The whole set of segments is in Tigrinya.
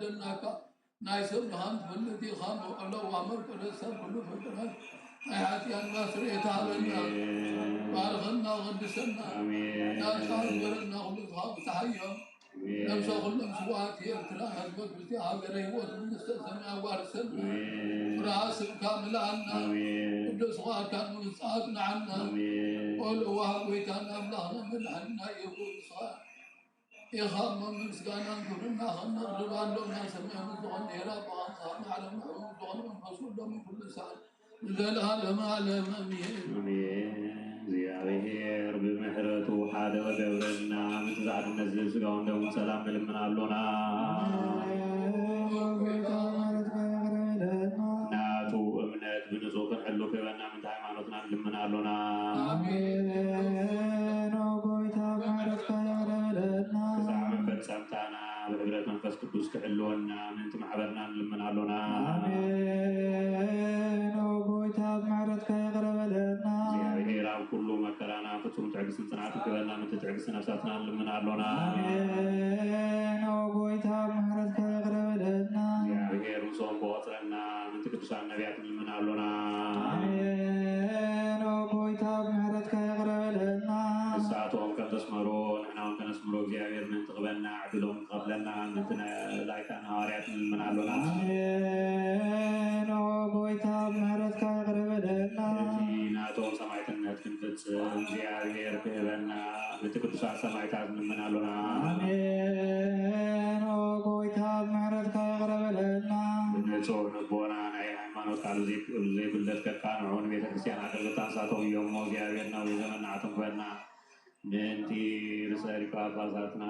ደናካ ናይ ሰብ ድኻም ትፈልጥ ኢኻ። መቀሎ ዋመር ቅደሳ ኩሉ ፍጥረት ናይ ሓጢኣትና ስርየት ሃበና። ባርኸና፣ ቀድሰና። ኣሜን። ናጻ ግበረና፣ ኩሉ ዝኻብ ተሓዮም። ኣሜን። ነብሰ ኩሎም ስውኣት ኤርትራ፣ ህዝበ ክርስቲያን፣ ሃገረ ህይወት፣ መንግስተ ሰማይ ኣዋርሰና። ኣሜን። ፍርሃት ስምካ ምልኣና። ኣሜን። ቅዱስ ፍቓድካ ንምፍጻም ኣጽንዓና። ኣሜን። ኦ ለዋህ ጎይታና ኣምላኽና መድሓኒና ኢየሱስ ኢኻ። ኢኻ እሞ ምስጋናን ክብርና ከነቕርብ ኣሎና። ሰማይ ምስ ዝኾነ ሄራ ብኣንጻር ንዓለም ንዕኡ ዝኾነ መንፈስ ወልዶ ኩሉ ሰዓት ንዘለዓለመ ዓለም ኣሜን። ኣሜን። እግዚኣብሔር ብምሕረቱ ሓደ ክገብረና፣ ምትዛዕድነት ዝህብ ስጋውን ደሙን ሰላም ንልምን ኣሎና። ናቱ እምነት ብንጹህ ክንሕሉ ክህበና ምእንቲ ሃይማኖትና ንልምን ኣሎና። ኣሜን። ኦ ጎይታ ምሕረትካ ይቕረ በለና። ክሳዕ መፈጸምታና ብሕብረት መንፈስ ቅዱስ ክሕልወና ምእንቲ ማሕበርና ንልምን ኣሎና። ኣሜን። ኦ ጎይታ ምሕረትካ ይቕረ በለና። እግዚኣብሔር ኣብ ኩሉ መከራና ፍጹም ትዕግስትን ጽንዓትን ክህበና ምእንቲ ትዕግስቲ ነፍሳትና ንልምን ኣሎና። ኣሜን። ኦ ጎይታ ምሕረትካ ይቕረ በለና። እግዚኣብሔር ምስኦም ብቆጽረና ምእንቲ ቅዱሳን ነቢያት ንልምን ኣሎና። ኣሜን። ኦ ጎይታ ምሕረትካ ይቕረ በለና። ንሳቶም ከም ዘስመሮ ንሕና እውን ከነስምሮ እግዚኣብሔር ምእንቲ ክበና ዕድሎም ክኸፍለና ምእንቲ ላይካን ሃዋርያት ንልምን ኣሎና። ኣሜን። ኦ ጎይታ ምሕረትካ ይቕረ በለና። እቲ ናቶም ሰማዕትነት ክንፍጽም እግዚኣብሔር ክህበና ምእንቲ ቅዱሳት ሰማዕታት ንልምን ኣሎና። ኣሜን። ኦ ጎይታ ምሕረትካ ይቕረ በለና። ብንጹህ ልቦና ናይ ሃይማኖት ቃሉ ዘይክ-፣ ዘይጉድለት ከቃንዑ ንቤተ ክርስቲያን ኣገልግሎት ኣንሳቶም እዮም እሞ እግዚኣብሔር ነዊሕ ዘመን ንዓቶም ክበና ምእንቲ ርእሰ ሊቀ ጳጳሳትና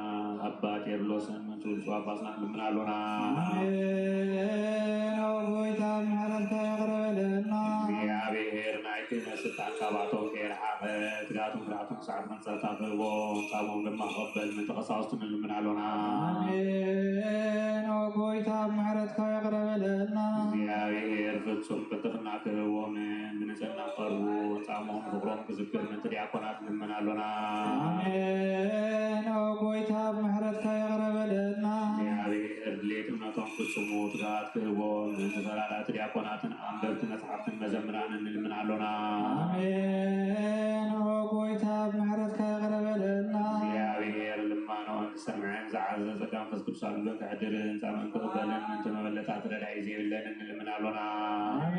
ኣባ ቄርሎስን ምእንቲ ብፁዕ ጳጳስና ንልምን ኣሎና። ኣሜን። ኦ ጎይታ ምሕረትካ ይቕረ በለና። እግዚኣብሔር ናይ ክህነት ስልጣን ካባቶም ከየርሓቐ ትጋቱን ፍርሃቱን ክሳዕ መጸታ ክህቦ ጻሞም ድማ ክቕበል ምእንቲ ቀሳውስቲ ንልምን ኣሎና። ኣሜን። ኦ ጎይታ ምሕረትካ ይቕረ በለልና። እግዚኣብሔር ፍጹም ቅልጥፍና ክህቦምን ብንጽህና ክቐርቡ ጻሞም ፍቕሮም ክዝክር ምእንቲ ዲያቆናት ንልምን ኣሎና። ኣሜን። ኦ ጎይታ ምሕረትካ ይቕረ በለልና። እግዚኣብሔር ድሌት እምነቶም ፍጹሙ ትጋት ክህቦም ምእንቲ ተራዳእቲ ዲያቆናትን ኣንበብቲ መጽሓፍትን መዘምራንን ንልምን ኣሎና። ኣሜን። ኦ ጎይታ ምሕረትካ ይቕረ በለልና። እግዚኣብሔር ልማኖን ዝሰምዐን ዝዓዘዘ ጸጋ መንፈስ ቅዱስ ኣብ ልበን ከሕድርን ጻመን ክቕበልን ምእንቲ መበለታት ረዳኢ ዘይብለንን ንልምን ኣሎና።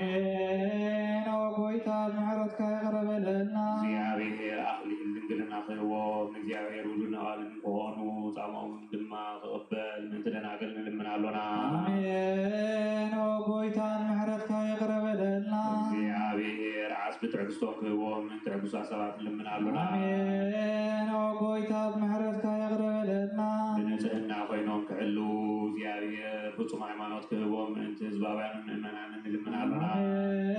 ኣሜን። ኦ ጎይታ ምሕረትካ ይቕረ በለልና። እግዚኣብሔር ኣኽሊል ድንግልና ክህቦም ንእግዚኣብሔር ውሉድን ኣዋልድን ክኾኑ ጻሞም ድማ ክቕበል ምእንቲ ደናግል ንልምን ኣሎና። ኣሜን። ኦ ጎይታ ምሕረትካ ይቕረ በለልና። እግዚኣብሔር ዓስቢ ትዕግስቶም ክህቦም ምእንቲ ዕጉሳት ሰባት ንልምን ኣሎና። ኣሜን። ኦ ጎይታ ምሕረትካ ይቕረ በለልና። ብንጽህና ኮይኖም ክሕልዉ እግዚኣብሔር ፍጹም ሃይማኖት ክህቦም ምእንቲ ህዝባውያንን ምእመናንን ንልምን ኣሎና። ኣሜን።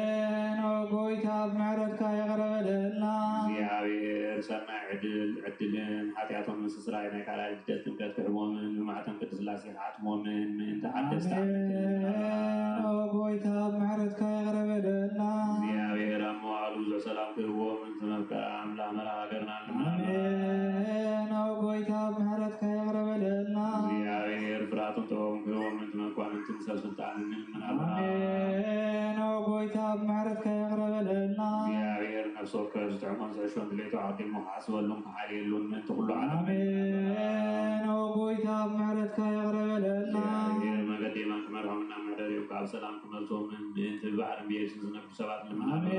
ኦ ጎይታ ምሕረትካ ይቕረ በለልና። እግዚኣብሔር ሰናይ ዕድል ዕድልን ሓጢኣቶም ምስስራይ ናይ ካልኣይ ልደት ጥምቀት ክሕቦምን ብማዕተም ቅድስት ሥላሴ ክሓትሞምን ምእንቲ ሓደስቲ ኣመንቲ ንልምን ኣሎና። ኣሜን። ኦ ጎይታ ምሕረትካ ይቕረ በለልና። እግዚኣብሔር ኣብ መዋዕሉ ብዙሕ ሰላም ክህቦም ምእንቲ መፍቀሪ ኣምላኽ መርሃ ሃገርና ንልምን ኣሎና። ኣሜን። ኦ ጎይታ ምሕረትካ ይቕረ በለልና። እግዚኣብሔር ፍርሃትን ጥበብን ክህቦም ምእንቲ መኳንንትን ሰብ ስልጣንን ንልምን ኣሎና። ኣሜን። ኦ ጎይታ ምሕረትካ ይቕረ በለልና። እግዚኣብሔር ነፍሲ ወከፍ ዝጥዕሞን ዝሕሾን ድሌቱ ኣቐዲሙ ክሓስበሉን ክሓልየሉን ምእንቲ ኩሉ ዓለም። ኣሜን። ኦ ጎይታ ምሕረትካ ይቕረ በለልና። እግዚኣብሔር መገዲ የማን ክመርሖምን ናብ መሕደሪኦም ካብ ሰላም ክመልሶምን ምእንቲ ብባሕርን ብየብስን ዝነብሩ ሰባት ንልምን ኣሎና።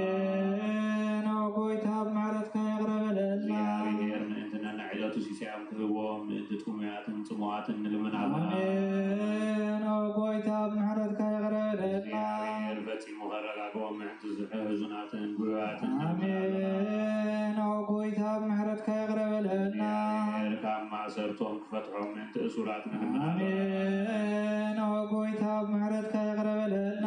ኣሜን። ኦ ጎይታ ምሕረትካ ይቕረ በለልና። እግዚኣብሔር ምእንቲ ነናይ ዕለቱ ሲሳዮም ክህቦም ምእንቲ ጥሙያትን ጽሙዋትን ንልምን ኣሎና። ኣሜን። ኦ ጎይታ ምሕረትካ ይቕረ በለልና። እግዚኣብሔር ፈጺሙ ከረጋግኦም ምእንቲ ዝሕ-፣ ህዙናትን ጉባትን ንልምን ኣሎና። ኣሜን። ኦ ጎይታ ምሕረትካ ይቕረ በለልና። እግዚኣብሔር ካብ ማእሰርቶም ክፈትሖም ምእንቲ እሱራት ንልምን ኣሎና። ኣሜን። ኦ ጎይታ ምሕረትካ ይቕረ በለልና።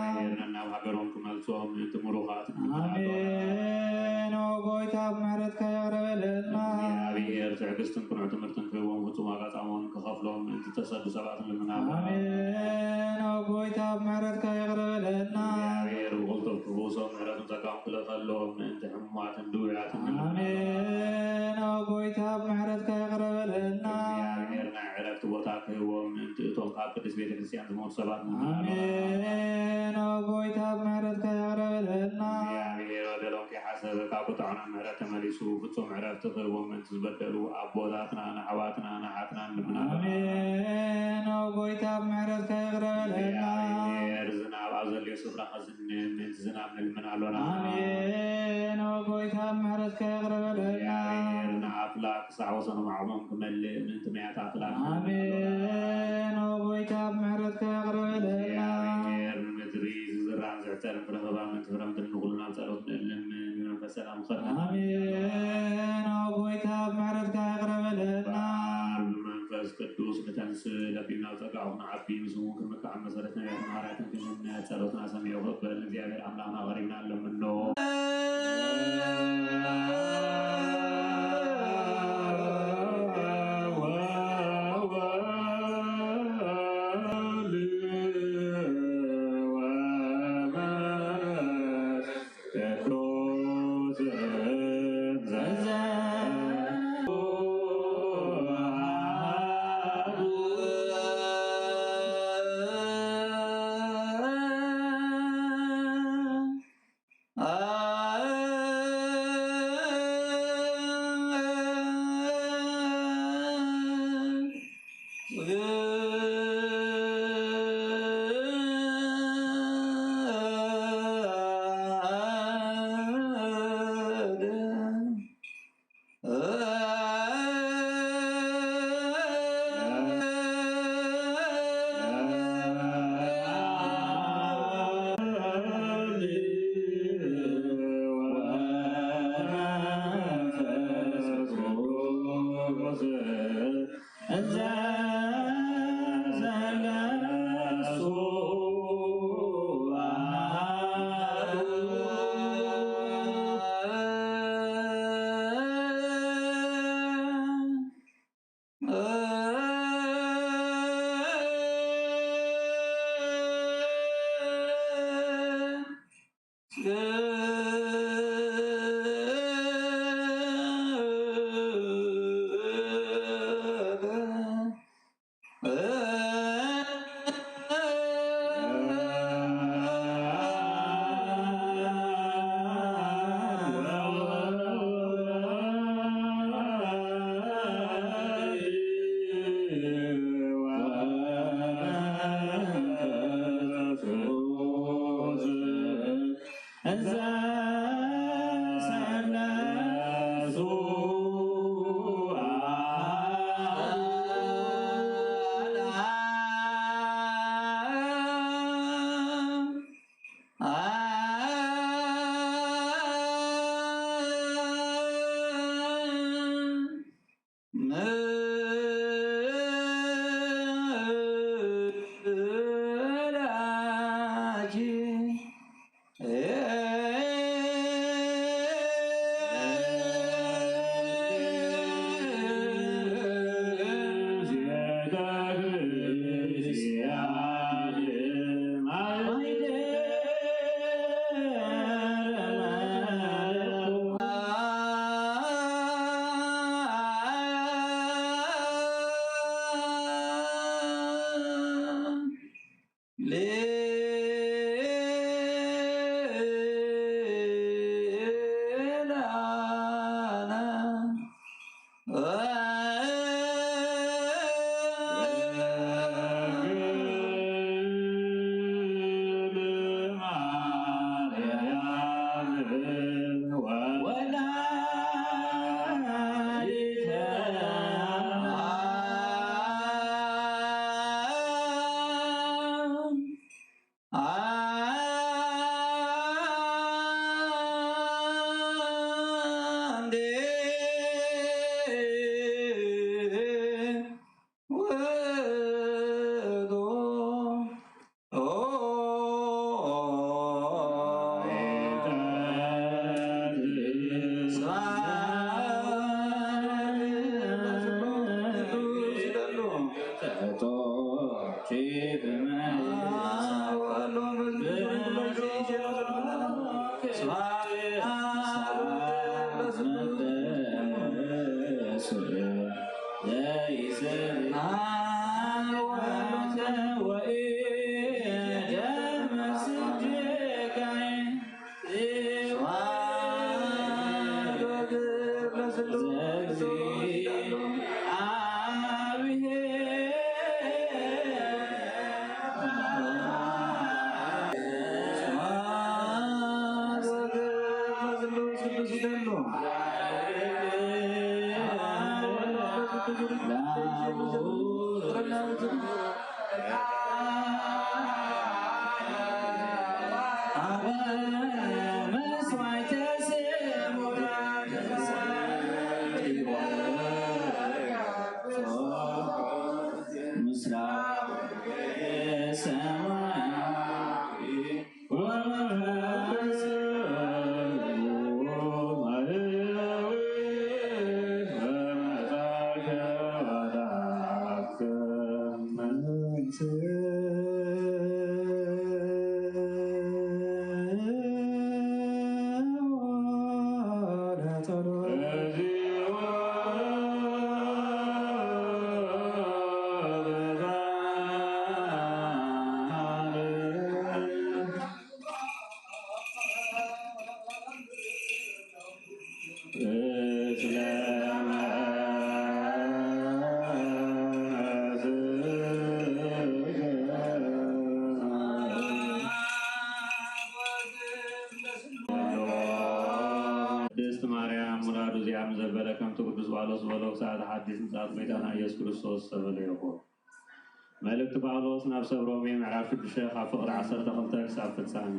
እግዚኣብሔር ነናብ ሃገሮም ክመልሶም ምእንቲ ምሩኻት ንልምን ኣሎና። ኣሜን። ኦ ጎይታ ምሕረትካ ይቕረ በለልና። እግዚኣብሔር ትዕግስትን ቅኑዕ ትምህርትን ክህቦም ፍጹም ዋጋ ጻሞን ክኸፍሎም ምእንቲ ዝተሰዱ ሰባት ንልምን ኣሎና። ኣሜን። ኦ ጎይታ ምሕረትካ ይቕረ በለልና። እግዚኣብሔር ብቕልጡፍ ክፍውሶም ምሕረቱን ጸጋኡን ክልእኸሎም ምእንቲ ሕሙማትን ድውያትን ንልምን ኣሎና። ኣሜን። ኦ ጎይታ ምሕረትካ ይቕረ በለልና። እግዚኣብሔር ናይ ዕረፍቲ ቦታ ክህቦም ምእንቲ እቶም ካብ ቅድስት ቤተ ቤተክርስቲያን ዝሞቱ ሰባት ንምሕረት ኣሜን። ኦ ጎይታ፣ ምሕረትካ ይቕረ በለልና። እግዚኣብሔር በደሎም ከይሓሰበ ካብ ቁጥዖና ምሕረት ተመሊሱ ፍጹም ዕረፍቲ ክህቦም ምእንቲ ዝበደሉ ኣቦታትና፣ ንኣሕዋትና፣ ንኣሓትና ንልምና። ኣሜን። ኦ ጎይታ፣ ምሕረትካ ይቕረ በለልና። እግዚኣብሔር ዝናብ ኣብ ዘድልዮ ስፍራ ከዝንብ ምእንቲ ዝናብ ንልምን ኣሎና። ኣሜን። ኦ ጎይታ፣ ምሕረትካ ይቕረ በለልና። እግዚኣብሔር ንኣፍላክ ክሳዕ ወሰኖም ዓቕሞም ክመልእ ምእንቲ ማያት ኣፍላክ ንልምን ኣሎና። ኣሜን። ኦ ጎይታ፣ ምሕረትካ ይቕረ በለልና። እግዚኣብሔር ንምድሪ ዝዝራእን ዝዕጸድን ፍረ ክህባ ምእንቲ ፍረ ምድሪ ንኹልና ብጸሎት ንልምን። ብመንፈስ ሰላም ክኸድና። ኣሜን። ኦ ጎይታ፣ ምሕረትካ ይቕረ በለልና። በኣብ መንፈስ ቅዱስ ንተንስ፣ ለቢብና ብጸጋኡ ክንዓቢ፣ ምስኡ እውን ክንምካዕ መሰረት ነቢያትን ሃዋርያትን ክንእምነት ጸሎትና ሰሚዑ ክቕበል ንእግዚኣብሔር ኣምላኽና ቀሪብና ኣለምኖ። ሰማያዊ ወመንፈስ ቅድስት ማርያም ወላዲተ ኣምላክ ዘበለ ከምቲ ቅዱስ ጳውሎስ ዝበሎ፣ ክሳዕ ሓዲስ ምጽኣት ጎይታና ኢየሱስ ክርስቶስ ዝተበለ ይኹን። መልእክቲ ጳውሎስ ናብ ሰብ ሮሜ ምዕራፍ ሽዱሽተ ካብ ፍቕሪ ዓሰርተ ክልተ ክሳብ ፍጻሜ።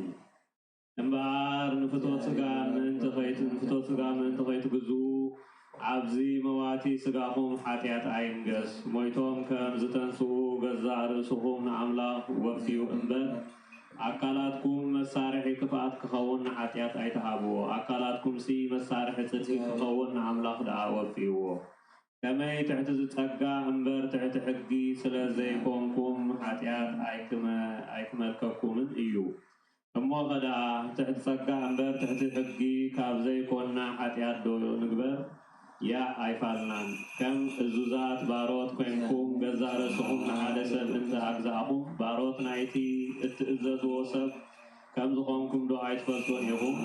እምበኣር ንፍትወት ስጋ ምእንቲ ከይት-፣ ንፍትወት ስጋ ምእንቲ ከይትግዝኡ ኣብዚ መዋቲ ስጋኹም ሓጢኣት ኣይንገስ። ሞይቶም ከም ዝተንስኡ ገዛእ ርእስኹም ንኣምላኽ ወፍዩ እምበር፣ ኣካላትኩም መሳርሒ ክፍኣት ክኸውን ንሓጢኣት ኣይትሃብዎ። ኣካላትኩምሲ መሳርሒ ጽድቂ ክኸውን ንኣምላኽ ደኣ ወፍይዎ። ከመይ ትሕቲ ዝጸጋ እምበር ትሕቲ ሕጊ ስለ ዘይኮንኩም ሓጢኣት ኣይክመ-፣ ኣይክመልከኩምን እዩ። እሞኸ ደኣ ትሕቲ ጸጋ እምበር ትሕቲ ሕጊ ካብ ዘይኮንና ሓጢኣት ዶ ንግበር? ያእ ኣይፋልናን። ከም እዙዛት ባሮት ኮይንኩም ገዛእ ርእስኹም ንሓደ ሰብ እንተ ኣግዛእኹም፣ ባሮት ናይቲ እትእዘዝዎ ሰብ ከም ዝኾንኩም ዶ ኣይትፈልጡን ኢኹም?